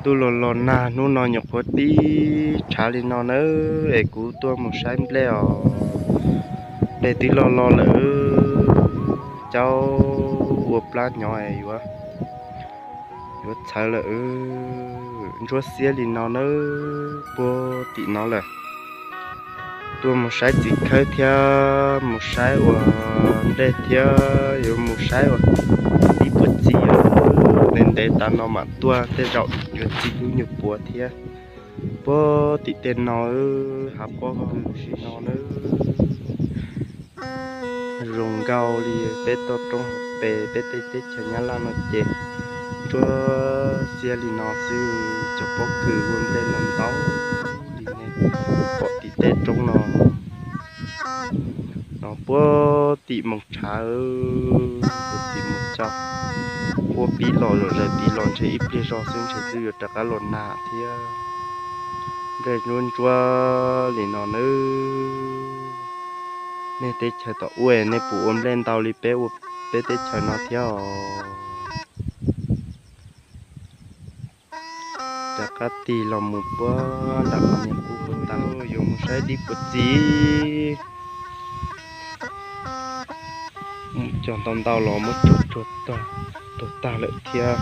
Ntuj los los nag, hnub no nyuam qhuav tib tshav li no nawb es kuv tuaj mus saib nplej os. Nplej twb loj loj lawm, caub ua plab nyob es yuav, yuav txhawv lawm. Ntsuab xiab li no nawb, puag tim no lawm. Tuaj mus saib txiv khawb thiab mus saib ua nplej thiab yuav mus saib ua dib puas txi. Ntev ntev tas no mam tuaj, tej zaum yuav txi lub nyuag puav thiab. Puag tim tej no, hav pob kws no na. Zoo nkauj li peb toj roob hauv pes peb tej teb chaws Nyab Laj no ces ntsuab xiab li no xwb, cov pob kws ua nplej no ntau li nej pom tim tej roob no. No puag tim Moos Tshav, puag tim Moos Tshav, puag pib los zom zaws pib los ntshe ib pliag zog xwb ntshe twb yuav rov qab los nag thiab. Nplej ntsuab ntsuab li no nawb. Nej teb chaws tom ub nej puas ua nplej ntau li peb ua, peb teb chaws no thiab os? Rov qab tig los mus puag nram qhov niag kub puag ta, yuav mus saib dib puas txi. Mus cog ntau ntau los muab tsuag tsuag tuag tag lawm thiab.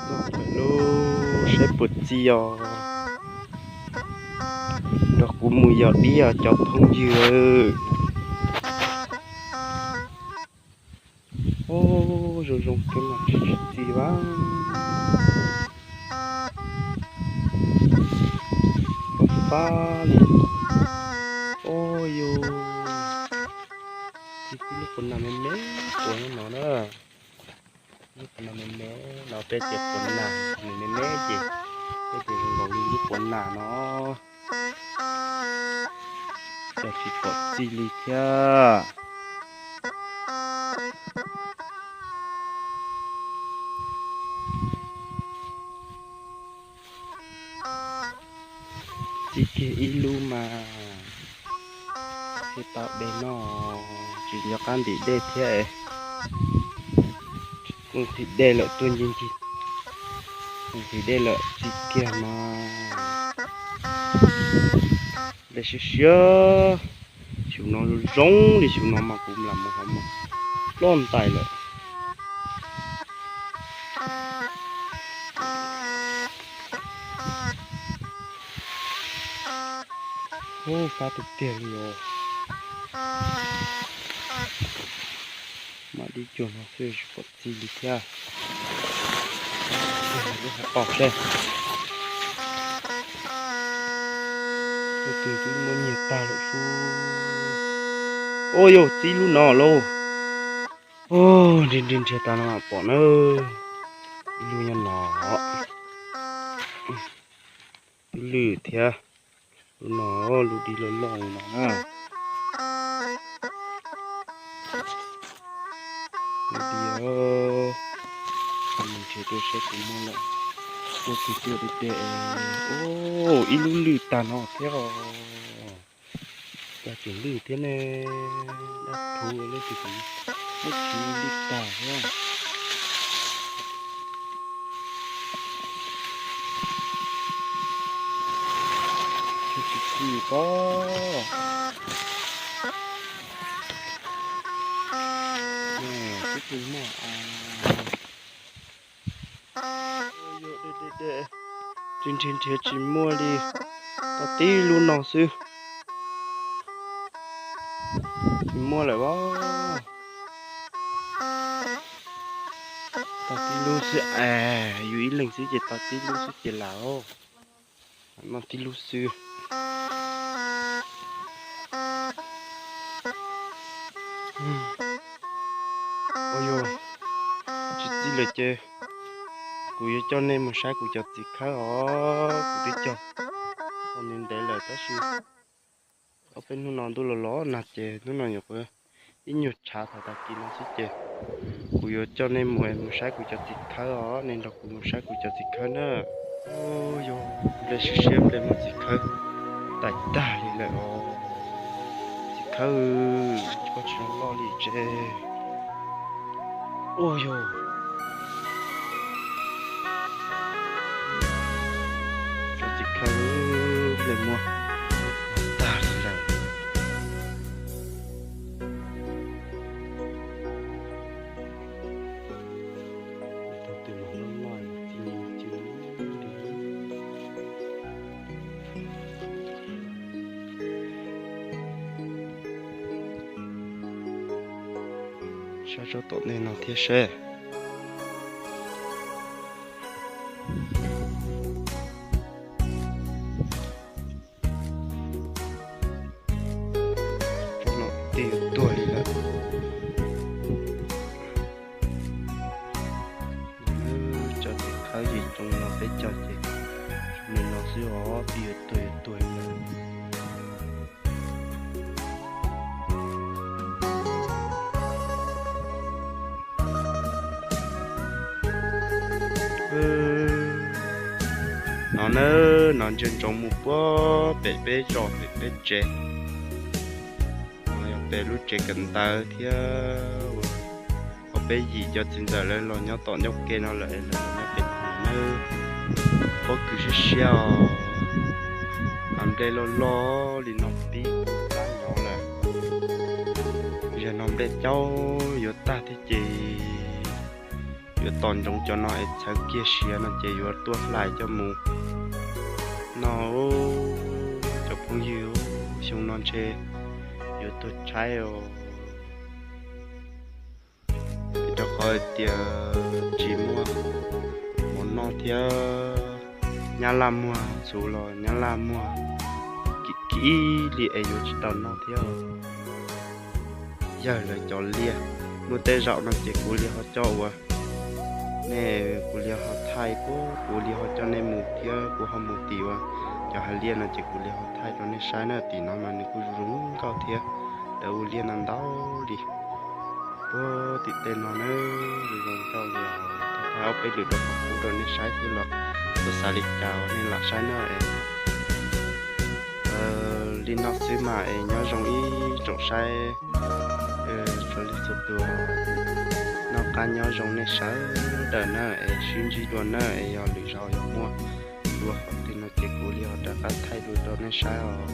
Tuaj txog ntawm lub saib puas txi os. Nrog kuv mus yos dib os cov phooj ywg. Ub, zoo zoo kawg mas tsis txi vas. Fab li. Ub yus, txi tib lub puas nas me me puas no na. Lub puas nas me me no peb tias puas nas nws me me ces peb tias zoo nkaus li lub puas nas no. Cas tsis pom txi li thiab. Txi kiag ib lub mas thiaj tau de noj, tsis nco qab ntim dej thiab. Kuj nqhis dej lawm tuaj ncig ncig, kuj nqhis dej lawm txi kiag mas. Dej siab siab, xyoo no zoo li xyoo no mas kuv lam mus hov mas ploj ntais lawm. Ub, fab tiag tiag li os. Mam dib cuag no xwb tsis pom txi li thiab. Lub hauv paus seb. Lub twg twb muab nyiag tag lawm xwb. Ua yus txi lub no lauj. Nrhiav nrhiav nrhiav tas no mam pom na. Ib lub nyob no. Lub lwj thiab. Lub no, lub dib loj loj no na. Lub dib os, nrhiav rau saib puas muaj lawm. Muaj tus tuaj tiag tiag. Ub, ib lub lwj tag no thiab os. Cas tseem lwj thiab ne. Dab thuv lub twg kuv muab tsuv lwj tag thiab. Tsis txi pob. Twb tsis muaj. Tsis nrhiav nrhiav tsis muaj li. Tau tib lub no xwb. Tsis muaj lawm os. Tau tib lub xwb es, yus ib leeg xwb ces tau tib lub xwb ces lam os. No tib lub xwb. Ua yog tsis txi lawm ces kuv yuav coj nej mus saib kuv cov txiv khawb os. Kuv twb cog tau ntev ntev lawm tab sis ob peb hnub no ntuj los los nag ces hnub no nyuam qhuav ib nyuag tshav thaum tag kis no xwb ces kuv yuav coj nej mus mus saib kuv cov txiv khawb os. Nej nrog kuv mus saib kuv cov txiv khawb na. Yog nplej siab siab nplej muaj txiv khawb tais tag li lawm os. Khawb, koj tsis loj li tse. Ua yog cov txiv khawb nplej muab tag li lawm. Tau tus mas loj loj txi cw li. Saib tsob tom ntej no thiab seb. Tsob no twb yuav tuag li lawm. Cov txiv khawb yim zoo no peb cog ces zoo li no xwb os, twb yuav tuag yuav tuag li lawm. No na, no ntsia ntsoov mus puag pem peb zos pem peb tsev. No yog pem lub tsev kawm ntawv thiab. Ho peb yim cov txiv ntxawm lawv los nyob tom ncauj ke no lawm es lawv los nyob pem no na. Pob kws siab siab os, mas nplej loj loj li no pib plab nrov lawm. Yog no nplej caub yuav tag thiab ces yuav tos ntsoov cov no es txhawv kiag siav no ces yuav tuaj hlais coj mus no. Cov phooj ywg, xyoo no ntshe yuav tuag tshaib os. Rau qhov hais tias tsis muaj mov noj thiab, nyab laj muag txhuv los nyab laj muag kim kim li es yuav tsis tau noj thiab. Yawg lawv cov liaj, muaj tej zaum no ces kuv li ho coj ua, nej, kuv li ho thaij, kuv li ho coj nej mus thiab kuv ho mus tim ua cov hais liaj no ces kuv li ho thaij rau nej saib na. Tim no mas nws kuj zoo nkauj thiab, lawv ua liaj no ntau li. Puag tim tej no na, zoo zoo nkauj li os. Thaij ob peb lwm rau qhov qub rau nej saib xwb los txawm xav li cas nej lam saib na es. Li no xwb mas es nyob zoo ib tsoom saib, txhua leej txhua tus, noj qab nyob zoo nej sawv daws na es sib ntsib dua na es yog lwm zaus yog muaj dua qhov twg no ces kuv li ho rov qab thaij dua rau nej saib os.